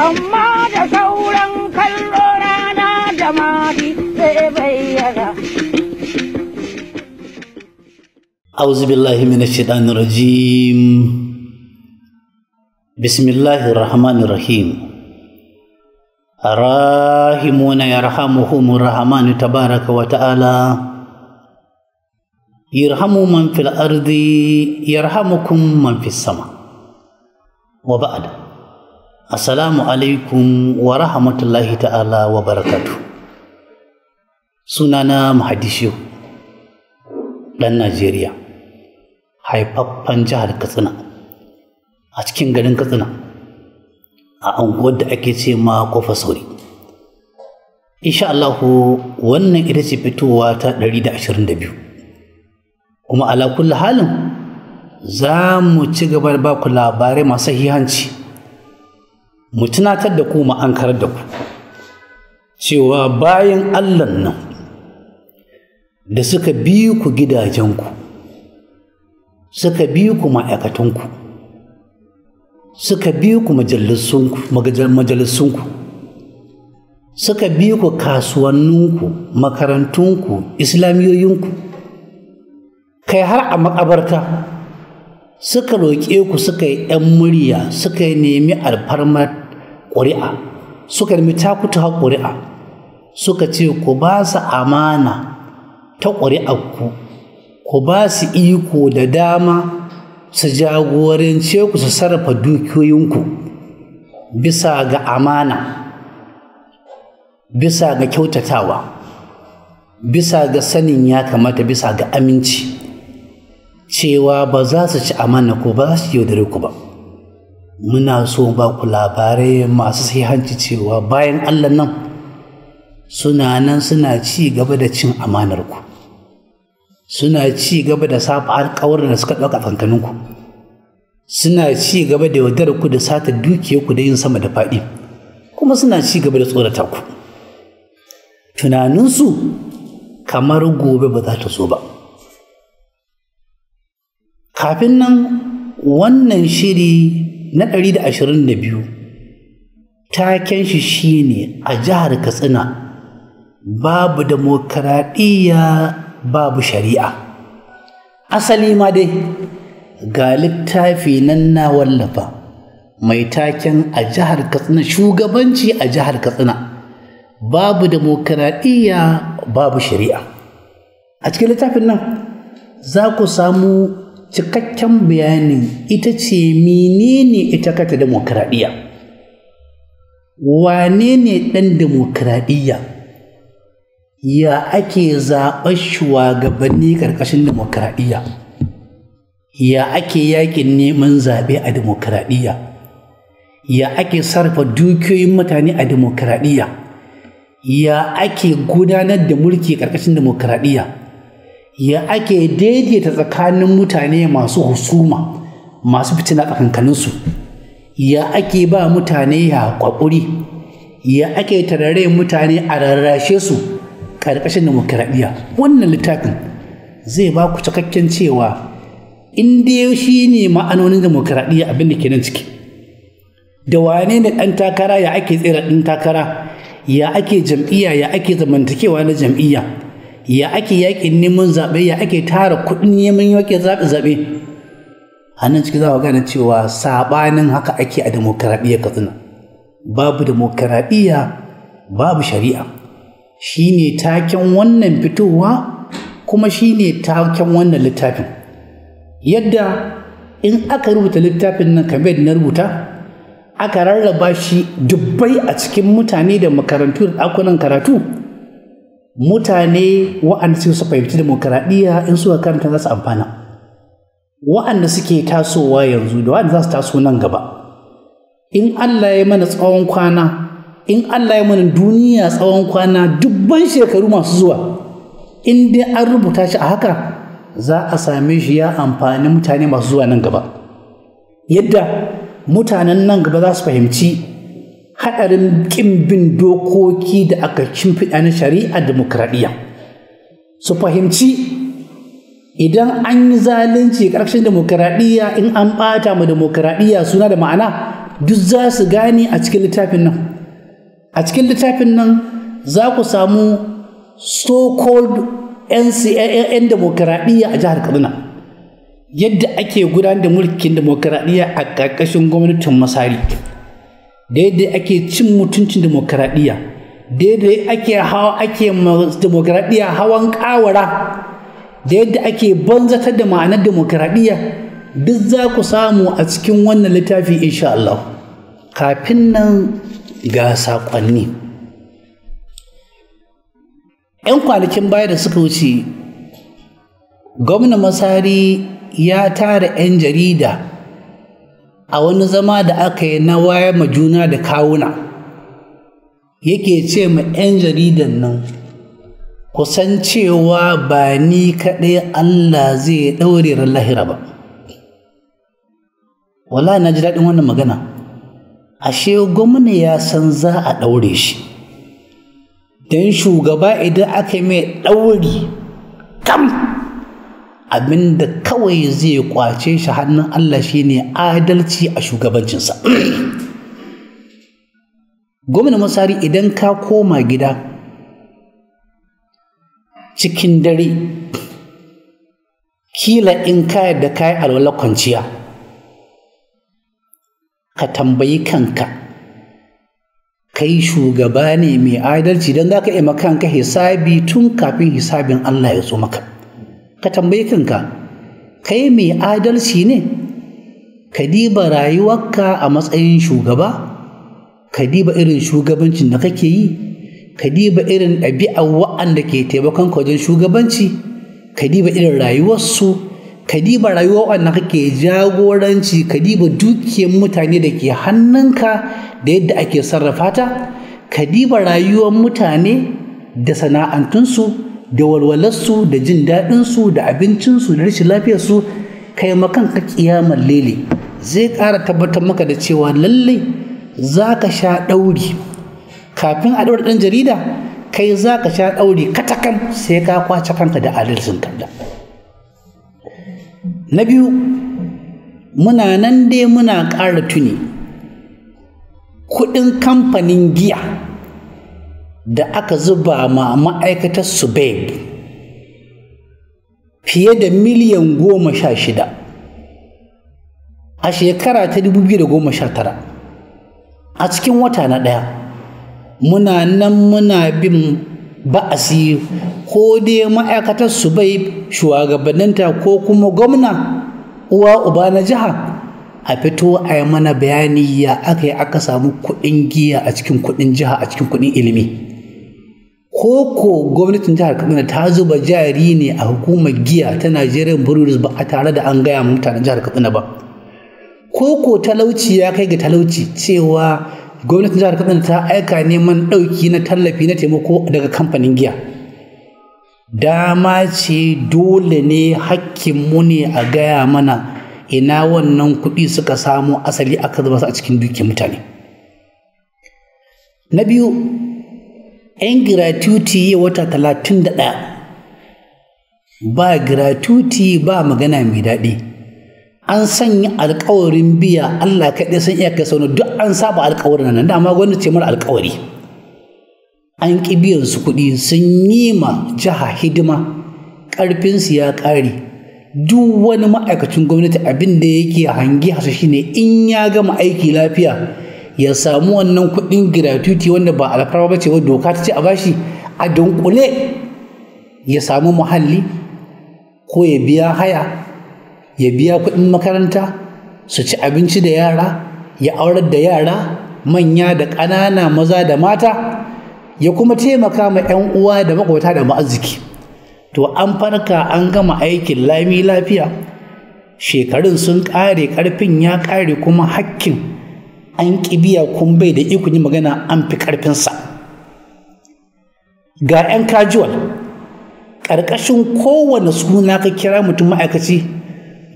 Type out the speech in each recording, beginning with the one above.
Amma da sauran kallo rana da mari zai bayyana. أعوذ بالله من الشيطان الرجيم. بسم الله الرحمن الرحيم. الراحمون يرحمهم الرحمن تبارك وتعالى، يرحم من في الأرض يرحمكم من في السماء. وبعد، السلام عليكم ورحمة الله تعالى وبركاته. Sunana Mahadi Shehu, ɗan Najeriya, haifaffen jihar Katsina, a cikin garin Katsina, a unguwar da ake ce ma Kofa Sauri. Insha Allahu wannan ita ce fitowa ta 122. Kuma ala kulli halin za mu ci gaba da ba ku labarai masu sahihanci, mu tunatar da ku, mu ankarar da ku cewa bayan Allah nan da suka bi ku gidajenku, suka bi ku ma'aikatanku, suka bi ku majalisunku, suka bi ku kasuwanninku, makarantunku, islamiyoyinku, kai har a makabarta suka roƙe ku, suka yi 'yan murya, suka nemi alfarmar ƙuri'a, suka nemi takuta ƙuri'a, suka ce ku ba su amana ta ƙuri'arku, ku ba su iko da dama su jagorance ku, su sarrafa dukiyoyinku bisa ga amana, bisa ga kyautatawa, bisa ga sanin ya kamata, bisa ga aminci, cewa ba za su ci amana ko ba za su yaudare ku ba. Muna so ba ku labarai masu sahihanci cewa bayan Allah nan suna nan suna ci gaba da cin amanar ku, suna ci gaba da saba alƙawarin da suka ɗauka tsakaninku, suna ci gaba da yaudarar ku da sata dukiyar ku da yin sama da faɗi, kuma suna ci gaba da tsorata ku. Tunaninsu kamar gobe ba za ta zo ba. Kafin nan, wannan shiri na 122 taken shi shine a jihar Katsina babu demokaradiyya, babu shari'a. Asali ma dai ga littafi nan na wallafa mai taken a jihar Katsina, shugabanci a jihar Katsina babu demokaradiyya, babu shari'a. A cikin littafin nan za ku samu cikakken bayanin ita ce menene ita kanta demokaradiyya, wane ne ɗan demokaradiyya, ya ake zaɓar shugabanni ƙarƙashin demokaradiyya, ya ake yaƙin neman zaɓe a demokaradiyya, ya ake sarrafa dukiyoyin mutane a demokaradiyya, ya ake gudanar da mulki ƙarƙashin demokaradiyya, ya ake daidaita tsakanin mutane masu husuma, masu fitina tsakankaninsu, ya ake ba mutane haƙuri, ya ake tarare mutane a rarrashe su ƙarƙashin demokaradiyya. Wannan littafin zai ba ku cikakken cewa in dai shi ne ma'anonin demokaradiyya abin da ke nan ciki, da wane ne ɗan takara, ya ake tsere ɗan takara, ya ake jam'iyya, ya ake zamantakewa na jam'iyya, ya ake yaƙin neman zaɓe, ya ake tara kuɗin neman yaƙin zaɓe-zaɓe. A nan ciki za ku gane cewa saɓanin haka ake a demokaradiyyar Katsina. Babu demokaradiyya, babu shari'a. Shi ne taken wannan fitowa, kuma shi ne taken wannan littafin. Yadda in aka rubuta littafin nan kamar yadda na rubuta, aka rarraba shi dubbai a cikin mutane da makarantu da ɗakunan karatu, mutane waɗanda suka fahimci demokaradiyya in suka karanta za su amfana. Waɗanda suke tasowa yanzu da waɗanda za su taso nan gaba, in Allah ya mana tsawon kwana, in Allah ya mana duniya tsawon kwana dubban shekaru masu zuwa, in dai an rubuta shi a haka, za a same shi ya amfani mutane masu zuwa nan gaba. Yadda mutanen nan gaba za su fahimci haɗarin ƙin bin dokoki da aka shimfiɗa na shari'ar demokradiyya, su fahimci idan an yi zalunci ƙarshen demokradiyya, in an ɓata ma demokradiyya suna da ma'ana, Duk za su gane a cikin littafin nan. A cikin littafin nan za ku samu so-called 'yan demokradiyya a jihar Kaduna, yadda ake gudanar da mulkin demokradiyya a ƙarƙashin gwamnatin Masari, da yadda ake cin mutuncin demokradiyya, da yadda ake hawa ake demokradiyya hawan ƙawara, da yadda ake banzatar da ma'anar demokradiyya, duk za ku samu a cikin wannan littafi insha Allah. Kafin nan ga saƙonni. 'Yan kwanakin baya da suka wuce, gwamna Masari ya tara 'yan jarida a wani zama da aka yi na wayar ma juna da kawuna. Yake ce ma 'yan jaridan nan, kusan cewa ba ni kaɗai Allah zai ɗaure ran lahira ba. Wallahi na ji daɗin wannan magana. Ashe gwamna ya san za a ɗaure shi. Don shugaba idan aka yi mai ɗauri kam, abinda kawai zai kwace shi hannun Allah shine adalci a shugabancinsa. Gwamna Masari, idan ka koma gida cikin dare, kila in ka yadda ka yi alwalar kwanciya, ka tambayi kanka, kai shugaba ne mai adalci? Don za ka iya kanka hisabi tun kafin hisabin Allah ya zo maka. Ka tambayi kanka, kai mai adalci ne? Ka diba rayuwarka a matsayin shugaba, ka diba irin shugabancin da kake yi, ka diba irin ɗabi'ar wa'anda ke taimakon ka wajen shugabanci, ka diba irin rayuwarsu, ka diba rayuwar wa'anda kake jagoranci, ka diba dukiyar mutane da ke hannunka da yadda ake sarrafa ta, ka diba rayuwar mutane da sana'antunsu da walwalarsu da jin daɗinsu da abincinsu da rashin lafiyarsu, kai makanka ƙiyamar lele. Zai ƙara tabbatar maka da cewa lallai za ka sha ɗauri. Kafin a ɗaure ɗan jarida, kai za ka sha ɗauri katakan, sai ka kwace kanka da adalcin kanda. Na biyu, muna nan dai muna ƙara tuni kuɗin kamfanin giya da aka zuba ma ma'aikatar Subeb fiye da miliyan 16 a shekara ta 2019 a cikin wata na ɗaya. Muna nan muna bin ba'asi, ko dai ma'aikatar Subeb, shugabanninta, ko kuma gwamna uwa uba na jiha, a fito a yi mana bayani ya aka yi aka samu kuɗin giya a cikin kuɗin jiha, a cikin kuɗin ilimi. Ko ko gwamnatin jihar Kaduna ta zuba jari ne a hukumar giya ta Nigerian Breweries ba a tare da an gaya mutanen jihar Katsina ba? Ko ko talauci ya kai ga talauci cewa gwamnatin jihar Katsina ta aika neman ɗauki na tallafi na taimako daga kamfanin giya? Dama ce, dole ne, hakkinmu ne a gaya mana ina wannan kuɗi suka samo asali aka zuba su a cikin dukiyar mutane. Na biyu, 'yan gratuity, wata 31 ba gratuity, ba magana mai daɗi. An sanya alkawarin biya, Allah kaɗai san iyakar sau, duk an saba alkawarin nan. Dama gwamnati ce mara alkawari. An ƙi biyan su kuɗi. Sun yi ma jiha hidima, ƙarfinsu ya ƙare. Duk wani ma'aikacin gwamnati abin da yake hangi hasa shine in ya gama aiki lafiya ya samu wannan kuɗin gratuity, wanda ba alfarma ba ce, doka ta ce a bashi a dunkule, ya samu muhalli ko ya biya haya, ya biya kuɗin makaranta, su ci abinci da yara, ya aurar da yara manya da ƙanana, maza da mata, ya kuma taimaka ma 'yan uwa da maƙwabta da ma'azziki. To, an farka an gama aikin lami lafiya, shekarun sun ƙare, ƙarfin ya ƙare, kuma hakkin an ƙi biya, kun bai da ikon yi magana, an fi ƙarfinsa. Ga 'yan casual, ƙarƙashin kowane suna ka kira mutum ma'aikaci,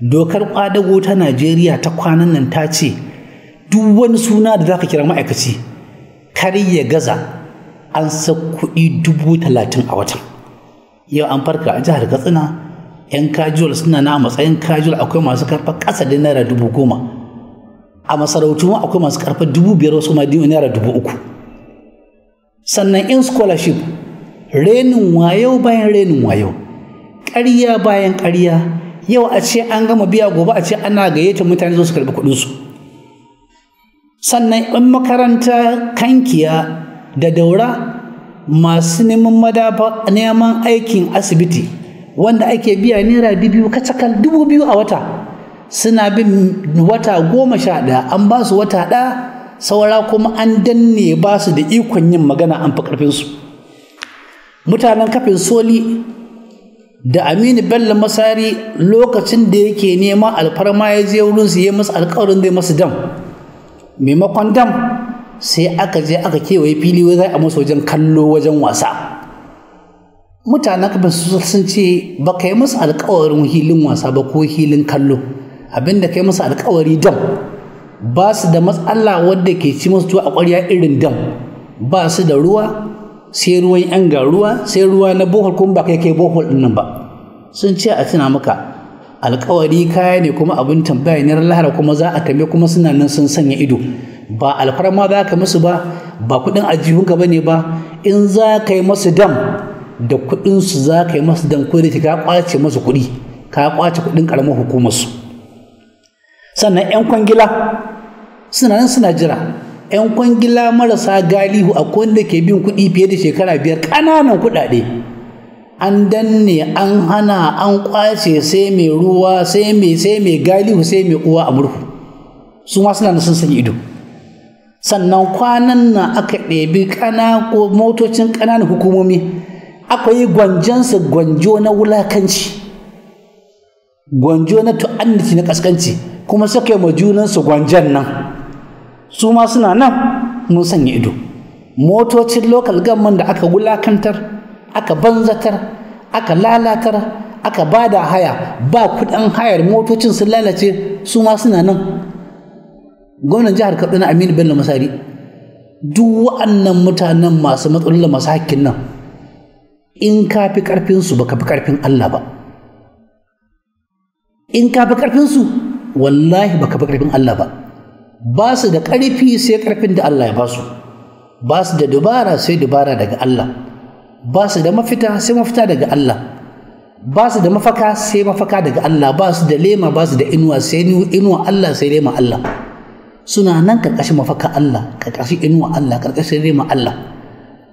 dokar ƙwadago ta Najeriya ta kwanan nan ta ce duk wani suna da za ka kira ma'aikaci kar ya gaza an sa kuɗi 30,000 a watan. Yau an farka a jihar Katsina, 'yan casual suna na a matsayin casual, akwai masu karɓar ƙasa da naira 10,000. A masarautu ma akwai masu karɓar 5,000, wasu ma ₦3,000. Sannan in scholarship, renin wayo bayan renin wayo, ƙarya bayan ƙarya. Yau a ce an gama biya, gobe a ce ana gayyata mutane zo su karɓi kuɗinsu. Sannan in makaranta Kankiya da Daura, masu neman madafa, neman aikin asibiti wanda ake biya ₦2,000 kacakal, 2,000 a wata, suna bin wata 11, an ba su wata 1 saura, kuma an danne, ba su da ikon yin magana, an fi ƙarfinsu. Mutanen Kafin Soli da Aminu Bello Masari, lokacin da yake neman alfarma ya je wurin su, ya masu alƙawarin zai masu dam. Maimakon dam sai aka je aka kewaye fili, wai za a musu wajen kallo, wajen wasa. Mutanen Kafin sun ce ba ka yi musu alƙawarin hilin wasa ba ko hilin kallo, abinda ka yi musu alƙawari dam. Ba su da matsala wadda ke ci musu tuwo a ƙwarya irin dam. Ba su da ruwa sai ruwan yan ruwa, sai ruwa na borehole, kuma ba kai kai borehole ɗin nan ba. Sun ce a tuna maka, alƙawari kaya ne, kuma abin tambaya ne lahara, kuma za a tambaye, kuma suna nan sun sanya ido. Ba alfarma za ka musu ba, ba kuɗin ajihunka ba ne ba. In za ka yi masu dam, da kuɗinsu za ka yi masu dam, ko da ka ƙwace masu kuɗi, ka ƙwace kuɗin ƙaramar hukumarsu. Sannan 'yan kwangila suna nan suna jira. 'Yan kwangila marasa galihu, akwai wanda ke bin kuɗi fiye da shekara 5, ƙananan kuɗaɗe, an danne, an hana, an ƙwace, sai mai ruwa, sai mai galihu, sai mai uwa a murhu. Su ma suna nan sun sanya ido. Sannan kwanan nan aka ɗebi ko motocin ƙananan hukumomi, aka yi gwanjansa, gwanjo na wulakanci, gwanjo na tu'annati, na ƙasƙanci, kuma suka yi ma junansu gwanjan nan. Su ma suna nan mun sanya ido. Motocin local government da aka wulakantar, aka banzatar, aka lalatar, aka ba da haya, ba kuɗin hayar, motocin sun lalace, su ma suna nan. Gwamnan jihar Katsina Aminu Bello Masari, duk wa'annan mutanen masu matsalolin, masu hakkin nan, in ka fi ƙarfinsu, ba ka fi ƙarfin Allah ba. In ka fi ƙarfinsu, wallahi ba ka fi ƙarfin Allah ba. Ba su da ƙarfi sai ƙarfin da Allah ya ba su, ba su da dubara sai dubara daga Allah, ba su da mafita sai mafita daga Allah, ba su da mafaka sai mafaka daga Allah, ba su da lema, ba su da inuwa sai inuwa Allah, sai lema Allah. Suna nan ƙarƙashin mafaka Allah, ƙarƙashin inuwa Allah, ƙarƙashin lema Allah.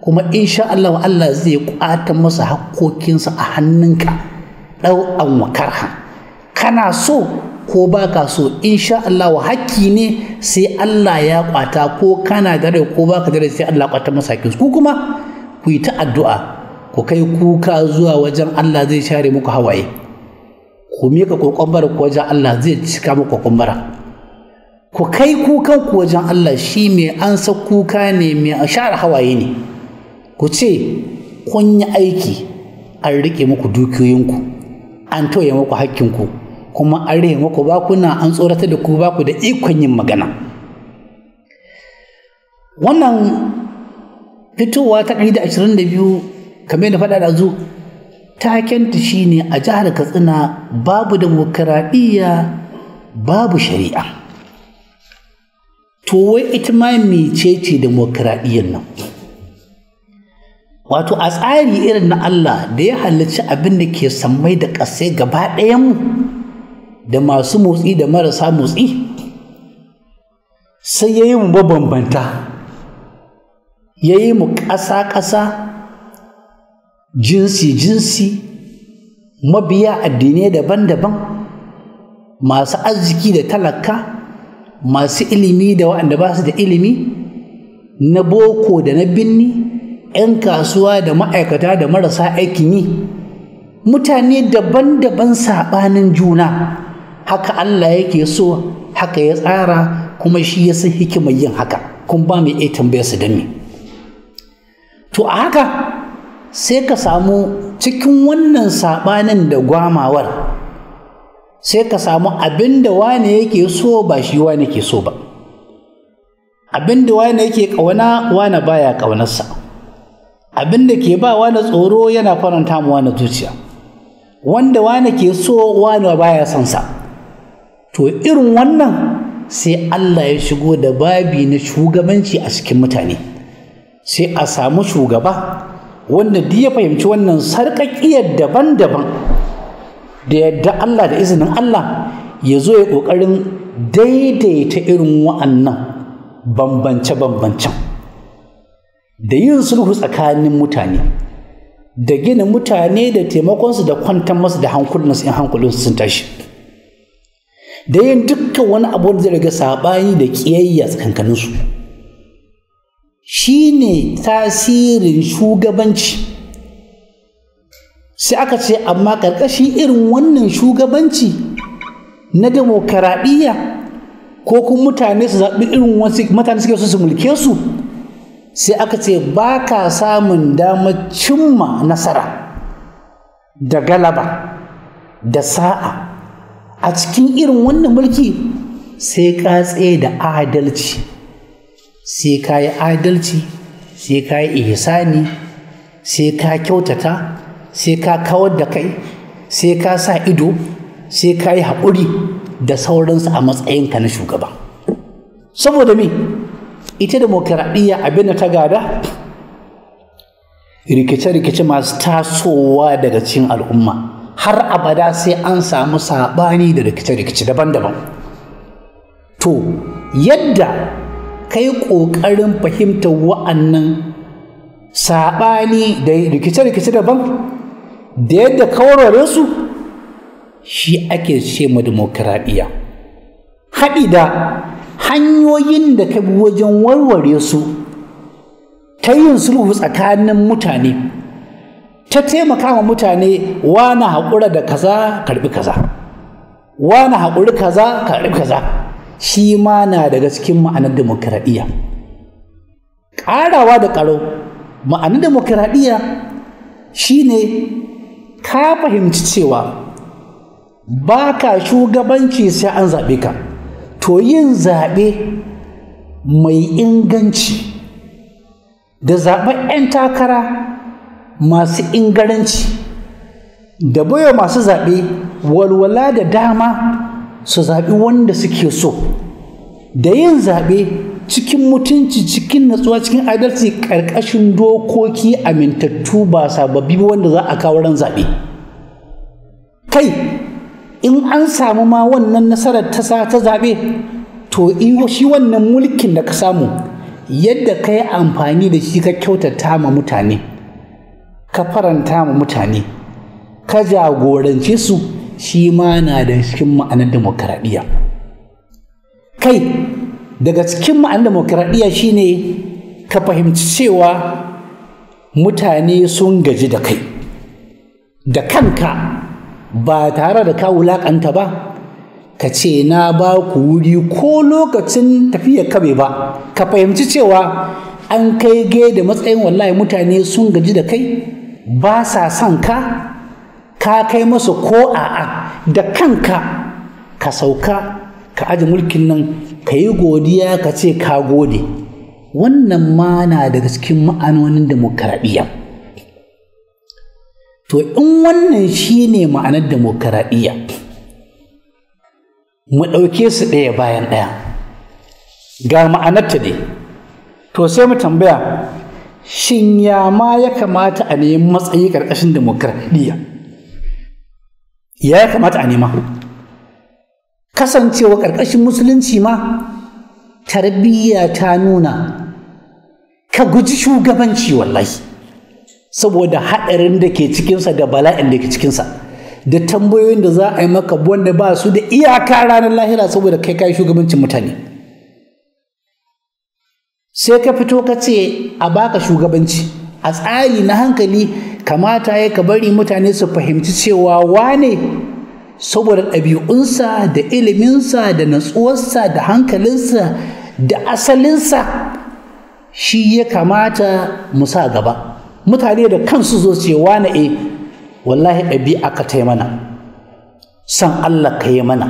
Kuma insha Allah Allah zai ƙwata masa hakkokinsa a hannunka, ɗau'an wa karha, kana so ko ba ka so, insha Allah hakki ne sai Allah ya kwata. Ko kana da rai ko baka da rai, sai Allah ya kwata masa hakkin. Ku kuma ku yi ta addu'a, ku kai kuka zuwa wajen Allah, zai share muku hawaye. Ku mika kokon bara ku wajen Allah, zai cika muku kokon bara. Ku kai kukan ku wajen Allah, shi mai ansa kuka ne, mai share hawaye ne. Ku ce kun yi aiki, an rike muku dukiyoyinku, an tauye muku hakkinku, kuma an rage muku bakuna, an tsoratar da ku, baku da ikon yin magana. Wannan fitowa ta 122, kamar yadda faɗa ɗazu, takenta shine a jihar Katsina babu dimokuraɗiyya, babu shari'a. To wai ita ma mecece dimokuraɗiyyar nan? Wato a tsari irin na Allah da ya halicci abin da ke sammai da ƙasai gaba ɗayanmu, da masu motsi da marasa motsi, sai ya yi mu mabambanta, ya yi mu ƙasa-ƙasa, jinsi-jinsi, mabiya addinai daban-daban, masu arziki da talaka, masu ilimi da waɗanda ba su da ilimi, na boko da na binni, 'yan kasuwa da ma'aikata da marasa aikin yi, mutane daban-daban, saɓanin juna. Haka Allah yake so, haka ya tsara, kuma shi ya san hikimar yin haka, kuma ba mai iya tambayar su don me. To a haka sai ka samu cikin wannan saɓanin da gwamawar, sai ka samu abin da wane yake so ba shi wane ke so ba, abin da wane yake ƙauna wane baya ƙaunarsa, abin da ke ba wane tsoro yana faranta mu wane zuciya, wanda wane ke so wane baya son sa. To irin wannan sai Allah ya shigo da babi na shugabanci a cikin mutane. Sai a samu shugaba wanda duk ya fahimci wannan sarƙaƙiyar daban-daban, da yadda Allah da izinin Allah ya zo ya ƙoƙarin daidaita irin wa'annan bambance-bambancen, da yin sulhu tsakanin mutane, da gina mutane, da taimakonsu, da kwantar masu da hankulansu in hankulansu sun tashi, da yin dukkan wani abu da zai rage saɓani da ƙiyayya tsakankaninsu. Shi ne tasirin shugabanci. Sai aka ce amma ƙarƙashin irin wannan shugabanci na demokaradiyya, ko kuma mutane su zaɓi irin wasu mutane suke so su mulke su, sai aka ce ba ka samun damar cimma nasara da galaba da sa'a a cikin irin wannan mulki sai ka tsaye da adalci, sai ka yi adalci, sai ka yi ihsani, sai ka kyautata, sai ka kawar da kai, sai ka sa ido, sai ka yi haƙuri da sauransu a matsayinka na shugaba. Saboda me? Ita demokaradiyya abin da ta gada rikice-rikice masu tasowa daga cikin al'umma, har abada sai an samu saɓani da rikice-rikice daban-daban. To yadda kai ƙoƙarin fahimtar wa'annan saɓani da rikice-rikice daban da yadda kawarware su, shi ake ce ma demokaradiyya. Haɗi da hanyoyin da ka bi wajen warware su, ta yin sulhu tsakanin mutane, ta taimaka wa mutane, wane haƙura da kaza karɓi kaza, wane haƙuri kaza karɓi kaza, shi ma na daga cikin ma'anar demokaradiyya. Ƙarawa da ƙaro, ma'anar demokaradiyya shine ka fahimci cewa ba ka shugabanci sai an zaɓe ka. To yin zaɓe mai inganci da zaɓen 'yan takara masu ingaranci da baiwa masu zaɓe walwala da dama su zaɓi wanda suke so, da yin zaɓe cikin mutunci, cikin natsuwa, cikin adalci, ƙarƙashin dokoki amintattu ba sababbi wanda za a kawo ran zaɓe. Kai in an samu ma wannan nasarar ta zaɓe, to shi wannan mulkin da ka samu, yadda ka yi amfani da shi ka kyautata ma mutane, ka faranta ma mutane, ka jagorance su, shi ma na da cikin ma'anar demokaradiyya. Kai daga cikin ma'anar demokaradiyya shine ka fahimci cewa mutane sun gaji da kai da kanka, ba tare da ka wulaƙanta ba, ka ce na ba ku wuri ko lokacin tafiyar kabe ba. Ka fahimci cewa an kai ge da matsayin wallahi mutane sun gaji da kai, ba sa son ka, ka kai masu ko a'a, da kanka ka sauka ka aje mulkin nan, ka yi godiya, ka ce ka gode. Wannan ma na daga cikin ma'anonin demokaradiyya. To in wannan shine ma'anar demokaradiyya, mu ɗauke su ɗaya bayan ɗaya, ga ma'anarta dai. To sai mu tambaya, shin ya ma ya kamata a nemi matsayi ƙarƙashin demokaradiyya? Ya kamata a nema? Kasancewa ƙarƙashin musulunci ma tarbiyya ta nuna ka guji shugabanci wallahi, saboda haɗarin da ke cikinsa da bala'in da ke cikinsa, da tambayoyin da za a yi maka wanda ba su da iyaka ranar lahira, saboda kai kayi shugabancin mutane. Sai ka fito ka ce a baka shugabanci. A tsari na hankali kamata ya ka bari mutane su fahimci cewa wane saboda ɗabi'unsa da iliminsa da natsuwarsa da hankalinsa da asalinsa shi ya kamata mu sa gaba. Mutane da kansu zo ce wane e wallahi ɗabi'a ka ta yi mana, san Allah ka yi mana,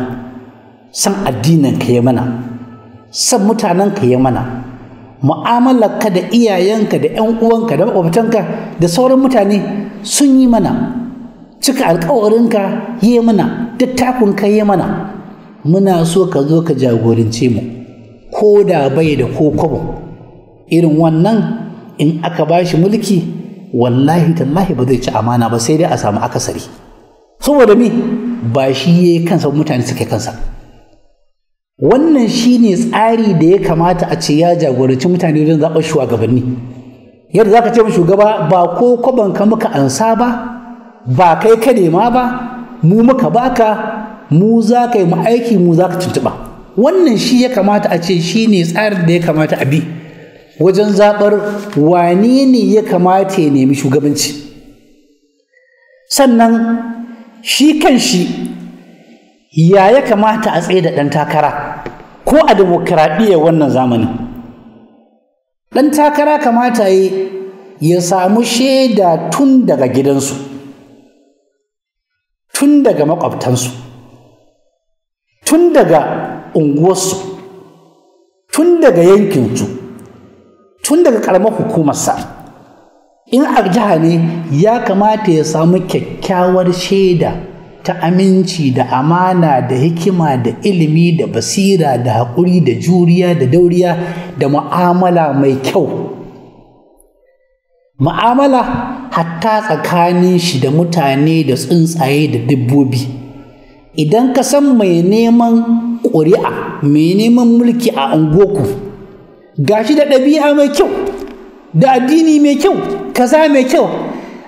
san addinin ka yi mana, san mutanen ka yi mana, mu'amalarka da iyayenka da ƴan uwanka da maƙwabtanka da sauran mutane sun yi mana, cika alƙawarinka yi mana, dattakunka yi mana. Muna so ka zo ka jagorance mu, ko da bai da ko kwabo. Irin wannan in aka ba shi mulki, wallahi tallahi ba zai ci amana ba, sai dai a samu akasari. Saboda me? Ba shi ya kansa, mutane suka kansa. Wannan shine tsari da ya kamata a ce ya jagoranci mutane wajen zaɓar shugabanni. Yadda za ka ce shugaba, ba ko kwaban ka muka ansa ba, ba kai ka nema ba, mu muka baka, mu za ka yi mu aiki, mu za ka tuntuɓa. Wannan shi ya kamata a ce shi ne tsarin da ya kamata a bi wajen zaɓar wane ne ya kamata ya nemi shugabanci. Sannan shi kan shi, ya kamata a tsaye da ɗan takara ko a dimokuraɗiyyar wannan zamanin? Ɗan takara kamata ya samu shaida tun daga gidansu, tun daga maƙwabtansu, tun daga unguwarsu, tun daga yankinsu, tun daga ƙaramar hukumarsa. In a jiha ne, ya kamata ya samu kyakkyawar shaida ta aminci da amana da hikima da ilimi da basira da haƙuri da juriya da dauriya da mu'amala mai kyau, mu'amala hatta tsakanin shi da mutane da tsuntsaye da dabbobi. Idan ka san mai neman ƙuri'a, mai neman mulki a unguwarku, gashi da ɗabi'a mai kyau da addini mai kyau, kaza mai kyau,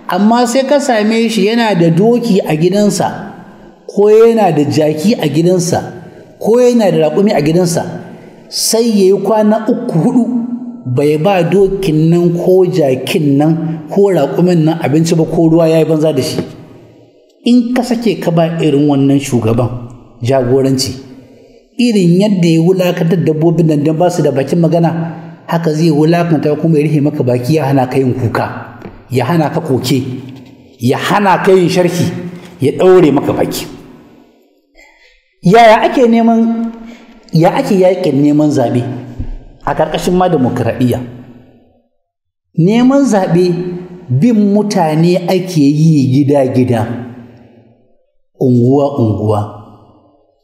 amma sai ka same shi yana da doki a gidansa, ko yana da jaki a gidansa, ko yana da raƙumi a gidansa, sai ya yi kwana 3, 4 bai ba dokin nan ko jakin nan ko raƙumin nan abinci ba ko ruwa, ya yi banza da shi. In ka sake ka ba irin wannan shugaban jagoranci, irin yadda ya wulakantar dabbobin nan don ba su da bakin magana, haka zai wulakanta kuma ya rufe maka baki, ya hana ka yin kuka, ya hana ka koke, ya hana ka yin sharhi, ya ɗaure maka baki. Yaya ake neman, ya ake yaƙin neman zaɓe a ƙarƙashin ma dimokuraɗiyya? Neman zaɓe, bin mutane ake yi gida-gida, unguwa-unguwa,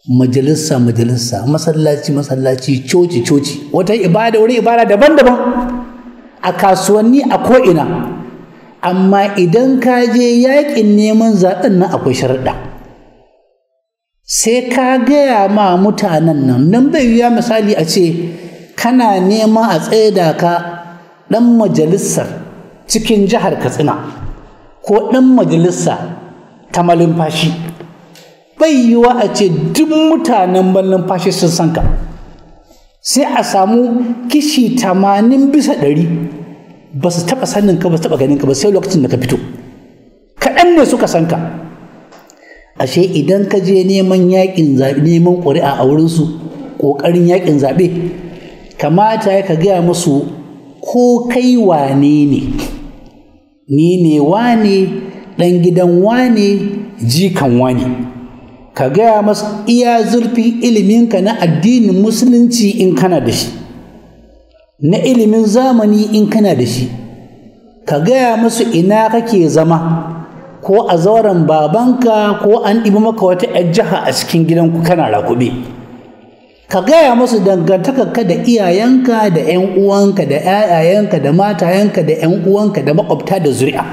majalisa-majalisa, masallaci-masallaci, coci-coci, wata ibada, wurin ibada daban-daban, a kasuwanni, a ko'ina. Amma idan ka je yaƙin neman zaɓen nan, akwai sharuɗa. Sai ka gaya ma mutanen nan. Nan bai yiwuwa misali a ce kana neman a tsaida ka ɗan majalisar cikin jihar Katsina ko ɗan majalisa ta Malumfashi, bai yiwuwa a ce duk mutanen Malumfashi sun san ka. Sai a samu kishi 80% ba su taɓa sanin ka ba, su taɓa ganin ka ba sai lokacin da ka fito. Kaɗan ne suka san ka. Ashe idan ka je neman yaƙin zaɓe, neman ƙuri'a a wurinsu, ƙoƙarin yaƙin zaɓe, kamata ya ka gaya musu ko kai wane ne. Ni ne wane, ɗan gidan wane, jikan wane. Ka gaya masu iya zurfin iliminka na addinin Musulunci in kana da shi, na ilimin zamani in kana da shi. Ka gaya musu ina kake zama, ko a zauren babanka, ko an ɗibi maka wata 'yar jiha a cikin gidanku kana rakuɓe. Ka gaya musu dangantakarka da iyayenka da 'yan uwanka da 'ya'yayenka da matayenka da 'yan uwanka da maƙwabta da zuri'a.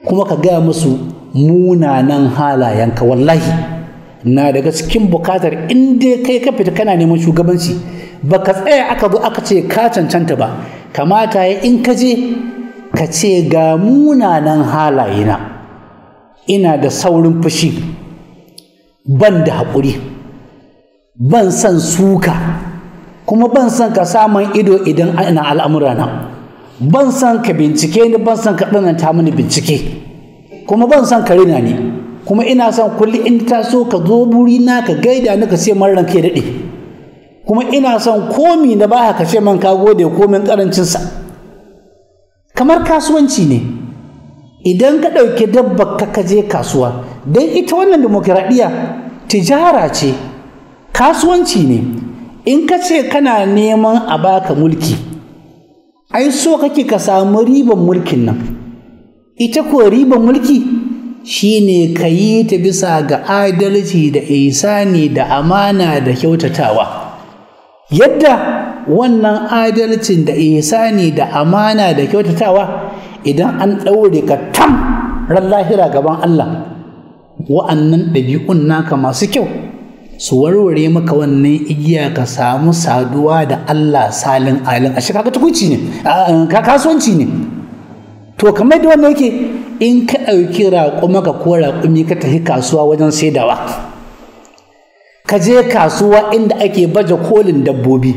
Kuma ka gaya musu munanan halayenka. Wallahi na daga cikin bukatar, in dai kai ka fita kana neman shugabanci, baka tsaya aka zo aka ce ka cancanta ba, kamata ya in ka je ka ce ga munanan halayena: ina da saurin fushi, ban da haƙuri, ban son suka, kuma ban son ka samun ido idan ina al'amurana, ban son ka bincike ni, ban son ka tsananta mini bincike, kuma ban son ka rina ni, kuma ina son kulli in ta so ka zo na ka gaida ni, ka ce man ranka ya daɗe, kuma ina son komi na ba ka ce man ka gode komin ƙarancinsa. Kamar kasuwanci ne, idan ka ɗauki dabba ka je kasuwa, don ita wannan dimokuraɗiyya tijara ce, kasuwanci ne. In ka ce kana neman a baka mulki, ai so kake ka samu riban mulkin nan. Ita ko riban mulki shine ka yi ta bisa ga adalci da ihsani da amana da kyautatawa. Yadda wannan adalcin da ihsani da amana da kyautatawa, idan an ɗaure ka tam ran lahira gaban Allah, wa'annan ɗabi'un naka masu kyau su warware maka wannan igiya, ka samu saduwa da Allah salin alin. Ashe kaga tukuci ne, ka kasuwanci ne. To kamar da wannan yake, in ka ɗauki raƙumaka ko raƙumi ka tafi kasuwa wajen saidawa, ka je kasuwa inda ake baje kolin dabbobi,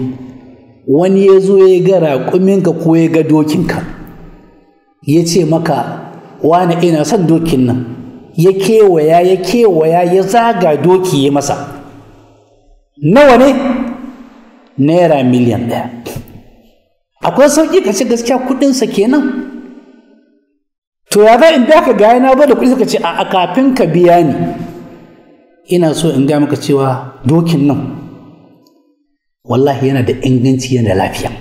wani ya zo ya ga raƙuminka ko ya ga dokinka, ya ce maka, wani ina son dokin nan. Ya kewaya ya kewaya ya zaga doki ya masa. Nawa ne? Naira 1,000,000. Akwai sauƙi ka ce gaskiya kuɗinsa kenan. To ya za in biya ka? Gaya na bada kuɗi. Suka ce a kafin ka biya ni, ina so in gaya maka cewa dokin nan wallahi yana da inganci, yana da lafiya,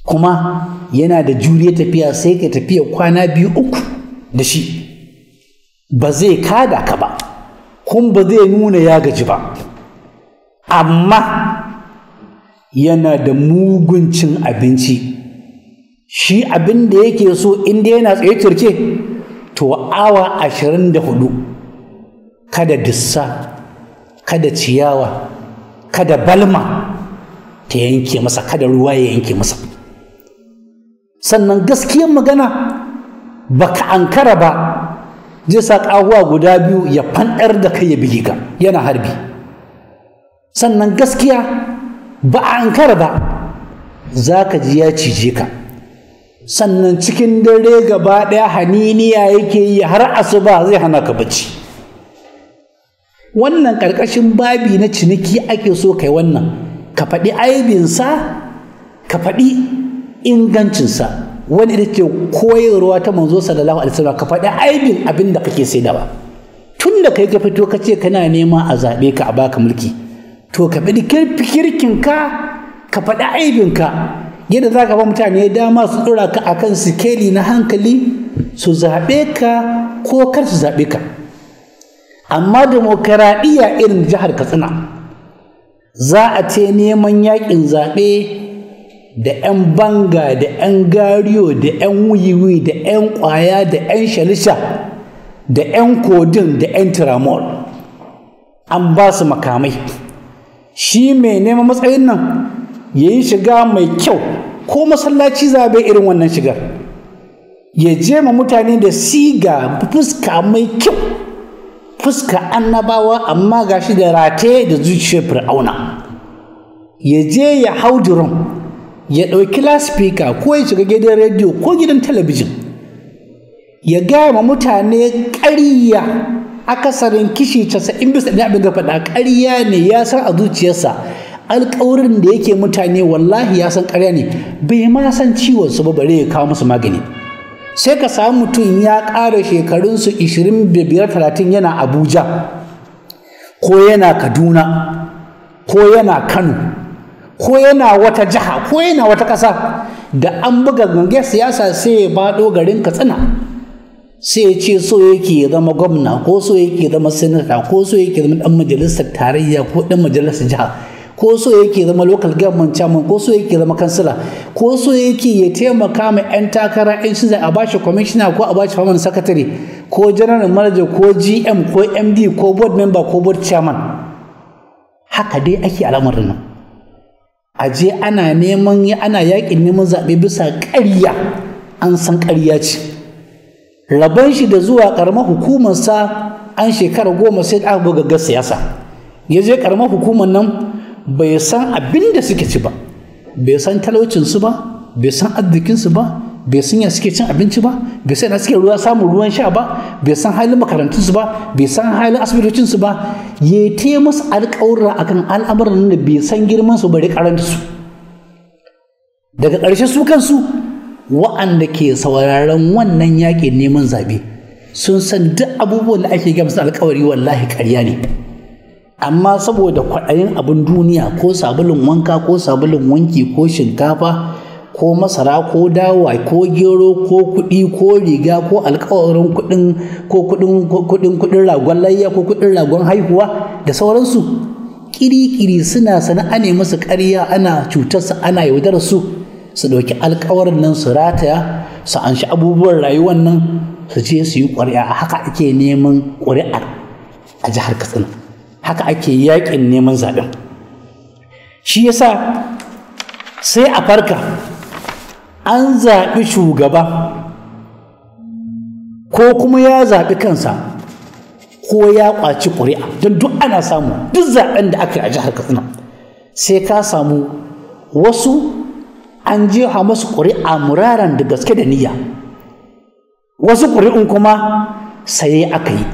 kuma yana da juriya tafiya. Sai ka tafiya kwana 2 3 da shi, ba zai kada ka ba, kuma ba zai nuna ya gaji ba. Amma yana da mugun cin abinci. Shi abin da yake so, inda yana tsaye turke, to awa 24, kada dissa, kada ciyawa, kada balma ta yanke masa, kada ruwa ya yanke masa. Sannan gaskiyar magana, baka ankara ba zai sa ƙahuwa guda biyu ya fanɗar da kai, ya bige ka yana harbi. Sannan gaskiya ba a ankara ba za ka ji ya cije ka. Sannan cikin dare gaba ɗaya haniniya yake yi har asuba, zai hana ka bacci. Wannan ƙarƙashin babi na ciniki ake so kai wannan, ka faɗi aibinsa, ka faɗi ingancinsa. Wani ita ce koyarwa ta manzo sallallahu alaihi wasallam, ka faɗi aibin abin da kake saidawa. Tun da kai ka fito ka ce kana nema a zaɓe ka a baka mulki, to ka faɗi kirkinka, ka faɗi aibinka, yadda za ka ba mutane dama su ɗora ka akan sikeli na hankali, su zaɓe ka ko kar su zaɓe ka. Amma demokaradiyya irin jihar Katsina, za a ce neman yaƙin zaɓe da 'yan banga da 'yan gariyo da 'yan wiwi da 'yan ƙwaya da 'yan shalisha da 'yan codeine da 'yan tramol, an ba su makamai. Shi mai neman matsayin nan ya yi shiga mai kyau, ko masallaci zabe irin wannan shigar, ya je ma mutane da siga fuska mai kyau, fuska annabawa, amma gashi da rataye da zuciyar Fir'auna. Ya je ya hau drum, ya ɗauki loudspeaker, ko ya shiga gidan rediyo ko gidan talabijin, ya gaya ma mutane ƙarya. Akasarin kishi 90% abin da faɗa ƙarya ne. Ya san a zuciyarsa alƙawarin da yake mutane wallahi ya san ƙarya ne, bai ma san ciwon su ba bare ya kawo musu magani. Sai ka samu mutum ya ƙara shekarunsu 25, 30, yana Abuja ko yana Kaduna ko yana Kano ko yana wata jiha ko yana wata ƙasa, da an buga gangar siyasa sai ya baɗo garin Katsina, sai ya ce so yake ya zama gwamna, ko so yake ya zama sanata, ko so yake zama ɗan majalisar tarayya ko ɗan majalisar jiha, ko so yake zama local government chairman, ko so yake zama kansila, ko so yake ya taimaka ma 'yan takara 'yan shi a bashi commissioner ko a bashi permanent secretary ko general manager ko GM ko MD ko board member ko board chairman. Haka dai ake al'amarin nan. A je ana neman, ana yakin neman zaɓe bisa ƙarya, an san ƙarya ce. Rabon shi da zuwa ƙaramar hukumarsa an shekara 10, sai aka buga siyasa ya je ƙaramar hukumar nan. Bai san abin da suke ci ba, bai san talaucinsu ba, bai san arzikinsu ba, bai san ya suke cin abinci ba, bai san ina suke ruwa samun ruwan sha ba, bai san halin makarantunsu ba, bai san halin asibitocinsu ba. Ya te masu alƙawura akan al'amuran da bai san girman su bare karanta su. Daga ƙarshe su kansu wa'anda ke sauraron wannan yaƙin neman zaɓe sun san duk abubuwan da ake gaya musu alƙawari wallahi ƙarya ne. Amma saboda kwaɗayin abin duniya, ko sabulun wanka ko sabulun wanki ko shinkafa ko masara ko dawa ko gero ko kuɗi ko riga ko alkawarin kuɗin ko kuɗin kuɗin kuɗin ragon layya ko kuɗin ragon haihuwa da sauransu. Kiri-kiri suna sana ne musu ƙarya, ana cutarsu, ana yaudarar su, su ɗauki alkawarin nan su rataya, su anshi abubuwan rayuwar nan, su je su yi ƙuri'a. Haka ake neman ƙuri'a a jihar Katsina, haka ake yaƙin neman zaɓen. Shi yasa sai a farka an zaɓi shugaba ko kuma ya zaɓi kansa ko ya ƙwaci ƙuri'a, don duk ana samu. Duk zaɓen da aka yi a jihar Katsina sai ka samu wasu an jefa masu ƙuri'a muraran da gaske da niyya, wasu ƙuri'un kuma saye aka yi,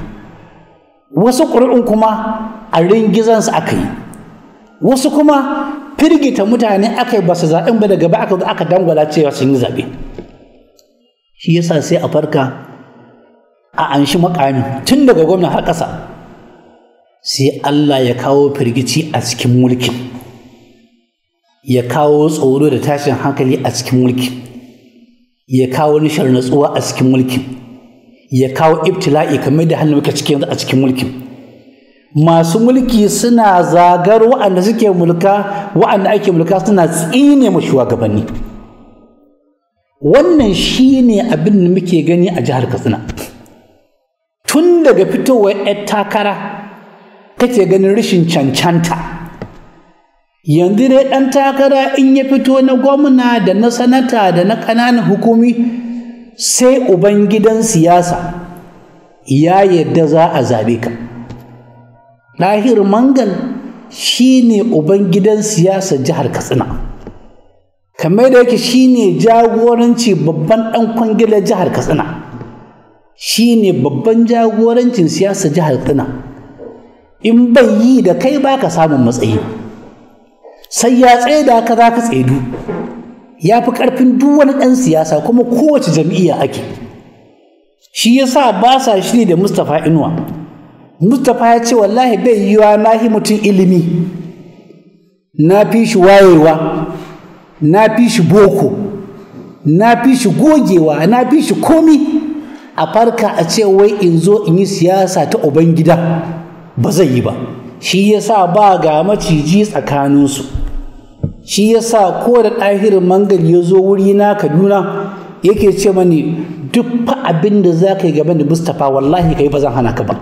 wasu ƙuri'un kuma a ringizansu aka yi, wasu kuma firgita mutane aka yi, ba su zaɓen ba, daga ba aka zo aka dangwala cewa sun yi zaɓe. Shi yasa sai a farka a anshi makami tun daga gwamna har ƙasa, sai Allah ya kawo firgici a cikin mulkin, ya kawo tsoro da tashin hankali a cikin mulkin, ya kawo nishar natsuwa a cikin mulkin, ya kawo ibtila'i kamar da halin muke cikin yanzu a cikin mulkin. Masu mulki suna zagar wa'anda suke mulka, wa'anda ake mulka suna tsine mu shugabanni. Wannan shine abin da muke gani a jihar Katsina. Tun daga fitowar 'yar takara kake ganin rashin cancanta. Yanzu dai ɗan takara in ya fito na gwamna da na sanata da na ƙananan hukumi, sai ubangidan siyasa ya yadda za a zaɓe ka. Ɗahir Mangal shi ne ubangidan siyasar jihar Katsina, kamar da yake shi ne jagoranci babban ɗan kwangilar jihar Katsina, shi ne babban jagorancin siyasar jihar Katsina. In bai yi da kai ba ka samun matsayi, sai ya tsaida ka za ka tsaidu. Ya fi ƙarfin duk wani ɗan siyasa kuma kowace jam'iyya ake. Shi yasa ba sa shiri da Mustapha Inuwa. Mustapha ya ce wallahi bai yiwa, na hi mutum ilimi, na fi shi wayewa, na fi shi boko, na fi shi gogewa, na fi shi komi, a farka a ce wai in zo in yi siyasa ta ubangida, ba zai yi ba. Shi yasa ba ga maciji tsakaninsu. Shi yasa ko da Ɗahirin Mangal ya zo wuri na Kaduna yake ce mani duk fa abin da za ka yi gaban da Mustapha wallahi ka yi, ba zan hana ka ba,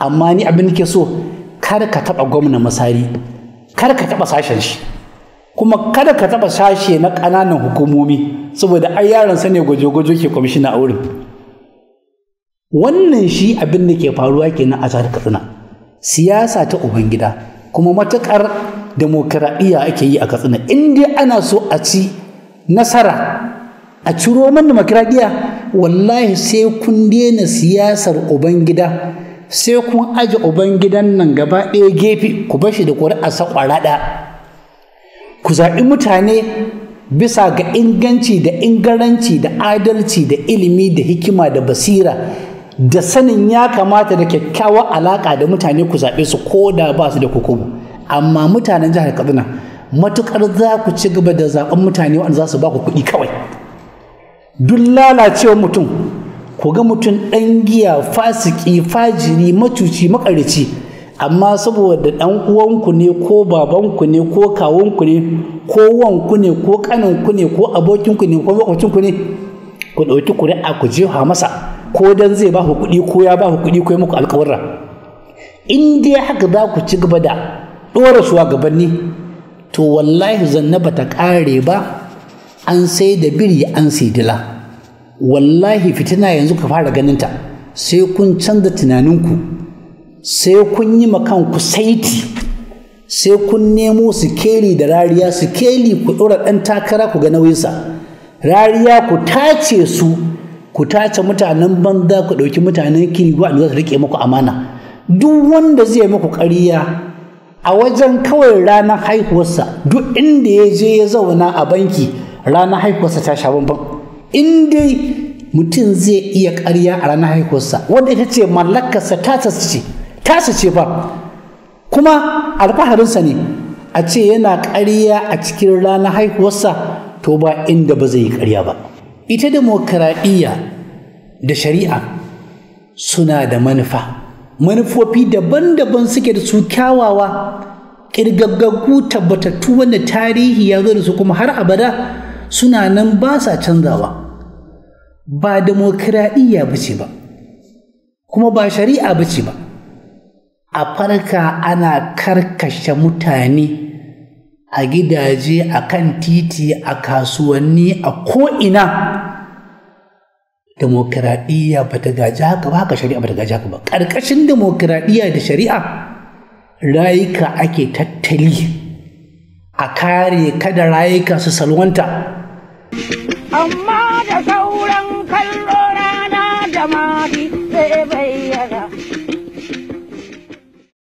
amma ni abin da ke so, kar ka taɓa gwamna Masari, kar ka taɓa sashen shi, kuma kada ka taɓa sashe na ƙananan hukumomi, saboda ai yaron sa ne gwajo-gwajo ke kwamishina a wurin. Wannan shi abin da ke faruwa kenan a jihar Katsina, siyasa ta ubangida. Kuma matuƙar demokradiyya ake yi a Katsina, in dai ana so a ci nasara a ciro man demokradiyya, wallahi sai kun daina siyasar ubangida, sai kun aje ubangidan nan gaba ɗaya gefe, ku bashi da ƙuri'a sakwara ɗaya, ku zaɓi mutane bisa ga inganci da ingaranci da adalci da ilimi da hikima da basira da sanin ya kamata da kyakkyawar alaƙa da mutane, ku zaɓe su ko da ba su da kokobo. Amma mutanen jihar Katsina, matuƙar za ku ci gaba da zaɓen mutane wanda za su ba ku kuɗi kawai, duk lalacewar mutum, ku ga mutum ɗan giya, fasiki, fajiri, macuci, makarici, amma saboda ɗan uwanku ne ko babanku ne ko kawunku ne ko wanku ne ko ƙaninku ne ko abokinku ne ko makwabcinku ne, ku ɗauki ƙuri'a ku jefa masa, ko dan zai ba ku kuɗi ko ya ba ku kuɗi ko ya muku alƙawarra. In dai haka za ku ci gaba da ɗora shugabanni, to wallahi zanna ba ta ƙare ba, an sai da biri an sai dila. Wallahi fitina yanzu ka fara ganinta. Sai kun canza tunaninku, sai kun yi ma kanku saiti, sai kun nemo sikeli da rariya. Sikeli ku ɗora ɗan takara ku ga nauyinsa, rariya ku tace su, ku tace mutanen banza, ku ɗauki mutanen kiri waɗanda za su riƙe muku amana. Duk wanda zai muku ƙarya a wajen kawai ranar haihuwarsa, duk inda ya je ya zauna a banki ranar haihuwarsa ta sha bambam. In dai mutum zai iya ƙarya a ranar haihuwarsa, wanda ita ce mallakarsa, tasa ce, tasa ce fa, kuma alfaharinsa ne a ce yana ƙarya a cikin ranar haihuwarsa. To ba inda ba zai yi ƙarya ba. Ita demokaradiyya da shari'a suna da manufa, manufofi daban-daban suke da su, kyawawa, ƙirgaggaggu, tabbatattu, wanda tarihi ya zo da su kuma har abada suna nan ba sa canzawa. Ba demokaradiyya ba ce ba, kuma ba shari'a ba ce ba. A farka ana karkashe mutane a gidaje, a kan titi, a kasuwanni, a ko'ina. Demokaradiyya ba ta gaji haka ba, haka shari'a ba ta gaji haka ba. Ƙarƙashin demokaradiyya da shari'a, rayuka ake tattali a kare kada rayuka su salwanta. Amma da sauran kallo.